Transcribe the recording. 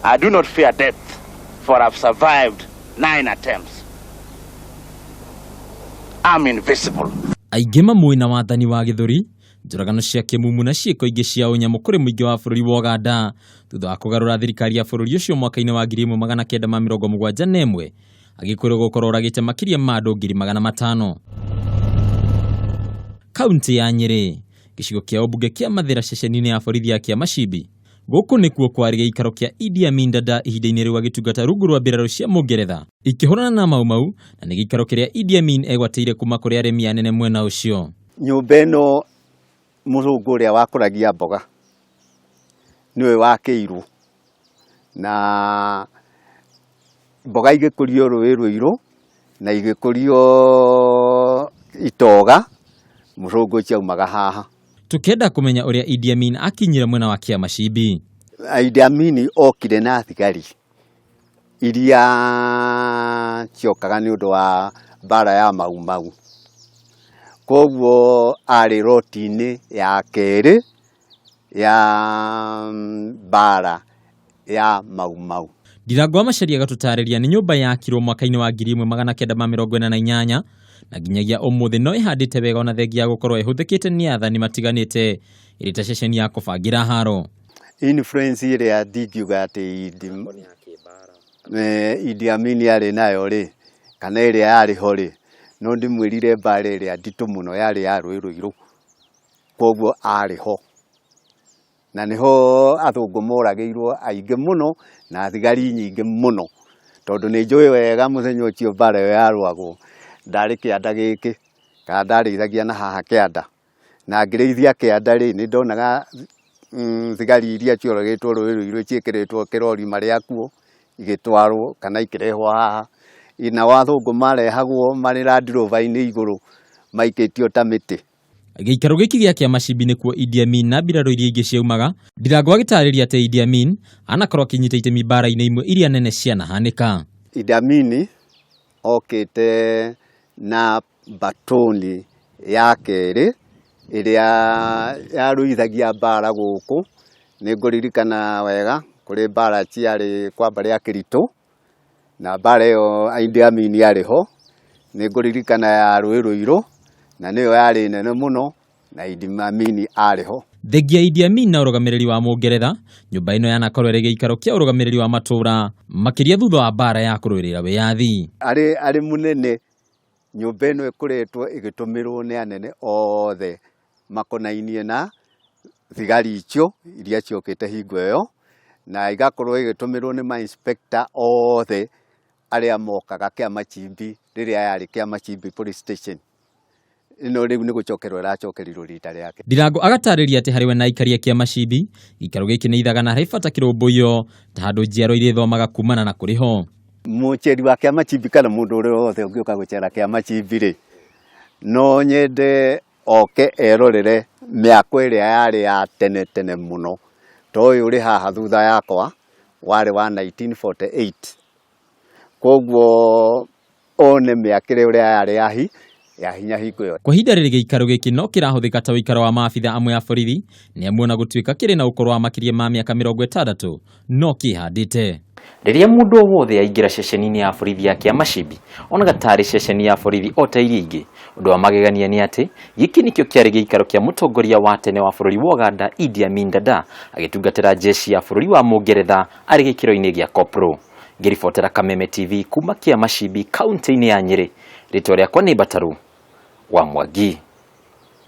I do not fear death, for I've survived 9 attempts. I'm invisible. Aingĩ mamũĩ na wathani wa gĩthũri, njũragano cia kĩmumu na ciĩko ingĩ cia ũnyamũ kũrĩ mũingĩ wa bũrũri wa Ũganda thutha wa kũgarũra thirikari ya bũrũri ũcio mwaka-inĩ wa 1971, agĩkwĩrwo gũkorwo oragĩte makĩria ma andũ 500,000. Kaunti ya Nyĩrĩ, gĩcigo kĩa ũmbunge kĩa Mathĩra, ceceni-inĩ ya borithi ya Kĩamacimbi. Gũkũ nĩkuo kwarĩ gĩikaro kĩa Idi Amin Dada ihinda-inĩ rĩu agĩtungata rungu rwa mbirarũ cia Mũngeretha ikĩhũrana na Mau Mau, na nĩ gĩikaro kĩrĩa Idi Amin egwatĩire kuma kũrĩ arĩmi anene mwena ũcio. Nyũmba ĩno mũthũngũ ũrĩa wakũragia mboga nĩwe wakĩirwo, na mboga igĩkũrio rũĩ rũirũ na igĩkũrio itoga, mũthũngũ ũcio aumaga haha. Tukĩenda kũmenya ũrĩa Idi Amin akinyire mwena wa Kĩamacimbi. Idi Amin okire na thigari iria ciokaga nĩ ũndũ wa mbara ya Mau Mau, koguo arĩ roti-inĩ ya kerĩ ya mbara ya Mau Mau. Ndirango wa Macharia agatũtarĩria nĩ nyũmba yakirwo mwaka-inĩ wa 1948 na nginyagia ũmũthĩ no ĩhandĩte wega ona thengia ya gũkorwo ĩhũthĩkĩte nĩ athani matiganĩte ĩrĩ ta ceceni ya kũbangĩra haro. Influence ĩrĩa ndingiuga atĩ Idi Amin yarĩ nayo rĩ, kana ĩrĩa yarĩ ho rĩ, no ndimwĩrire mbara ĩrĩa nditũ mũno yarĩ ya Rũĩ Rũirũ, koguo arĩ ho. Na nĩho athũngũ moragĩirwo aingĩ mũno na thigari nyingĩ mũno, tondũ nĩ njũĩ wega mũthenya ũcio mbara ĩyo yarũagwo, ndarĩ kĩanda gĩkĩ, kana ndarĩithagia na haha kĩanda. Na ngĩrĩithia kĩanda rĩ, nĩ ndonaga thigari iria cioragĩtwo Rũĩ Rũirũ ciĩkĩrĩtwo kĩrori marĩ akuũ, igĩtwarwo kana ikĩrehwo haha. Nao athũngũ marehagwo marĩ Land Rover-inĩ igũrũ maikĩtio ta mĩtĩ. Gĩikaro gĩkĩ gĩa Kĩamacimbi nĩkuo Idi Amin na mbirarũ iria ingĩ ciaumaga. Ndirango agĩtarĩria atĩ Idi Amin anakorwo akĩnyita itemi mbara-inĩ imwe iria nene cianahanĩka. Idi Amin okĩte na batoni ya kerĩ ĩrĩa yarũithagia mbara gũkũ. Nĩ ngũririkana wega kũrĩ mbara ciarĩ kwa mbarĩ ya Kĩritũ, na mbara ĩyo Idi Amin arĩ ho. Nĩ ngũririkana ya Rũĩ Rũirũ, na nĩyo yarĩ nene mũno, na Idi Amin arĩ ho. Thengia Idi Amin na ũrũgamĩrĩri wa Mũngeretha, nyũmba ĩno yanakorwo ĩrĩ gĩikaro kĩa ũrũgamĩrĩri wa matũũra makĩria thutha wa mbara ya kũrũĩrĩra wĩyathi. Arĩ mũnene, nyũmba ĩno ĩkoretwo ĩgĩtũmĩrwo nĩ anene othe makonainie na thigari icio iria ciokĩte hingo ĩyo, na igakorwo ĩgĩtũmĩrwo nĩ ma inspector othe arĩa mokaga Kĩamachimbi rĩrĩa yarĩ Kĩamachimbi police station. Ĩno rĩu nĩ gũcokerwo ĩracokerirwo rita rĩake. Ndirango agatarĩria atĩ harĩ we na aikari a Kĩamachimbi, gĩikaro gĩkĩ nĩ ithaga na harĩ bata kĩrũmbũiyo ta handũ njiaro irĩthomaga kumana na kũrĩ ho. Mũceri wa Kĩamachimbi kana mũndũ ũrĩa wothe ũngĩũka gũcera Kĩamachimbi rĩ, no nyende oke erorere mĩako ĩrĩa yarĩ ya tene tene mũno. Ta ũyũ ũrĩ haha thutha yakwa warĩ wa 1948. Koguo one mĩakĩre ũrĩa yarĩ ya hinya hingo ĩyo. Kwa ihinda rĩrĩ gĩikaro gĩkĩ no kĩrahũthĩka ta ũikaro wa maabitha amwe a borithi, nĩ amu ona gũtuĩka kĩrĩ na ũkũrũ wa makĩria ma mĩaka 60 no kĩhandĩte. Rĩrĩa mũndũ o wothe aingĩra ceceni-inĩ ya borithi ya Kĩamacimbi, onaga tarĩ ceceni ya borithi o ta iria ingĩ. Ũndũ wa magegania nĩ atĩ gĩkĩ nĩkĩo kĩarĩ gĩikaro kĩa mũtongoria wa tene wa bũrũri wa Ũganda Idi Amin Dada agĩtungatĩra jeshi ya bũrũri wa Mũngeretha arĩ gĩkĩro-inĩ gĩa Kopro. Ngĩribotera Kameme TV kuma Kĩamacimbi kaunti-inĩ ya Nyĩrĩ, rĩtwa rĩakwa nĩ Mbataru wa Mwangi.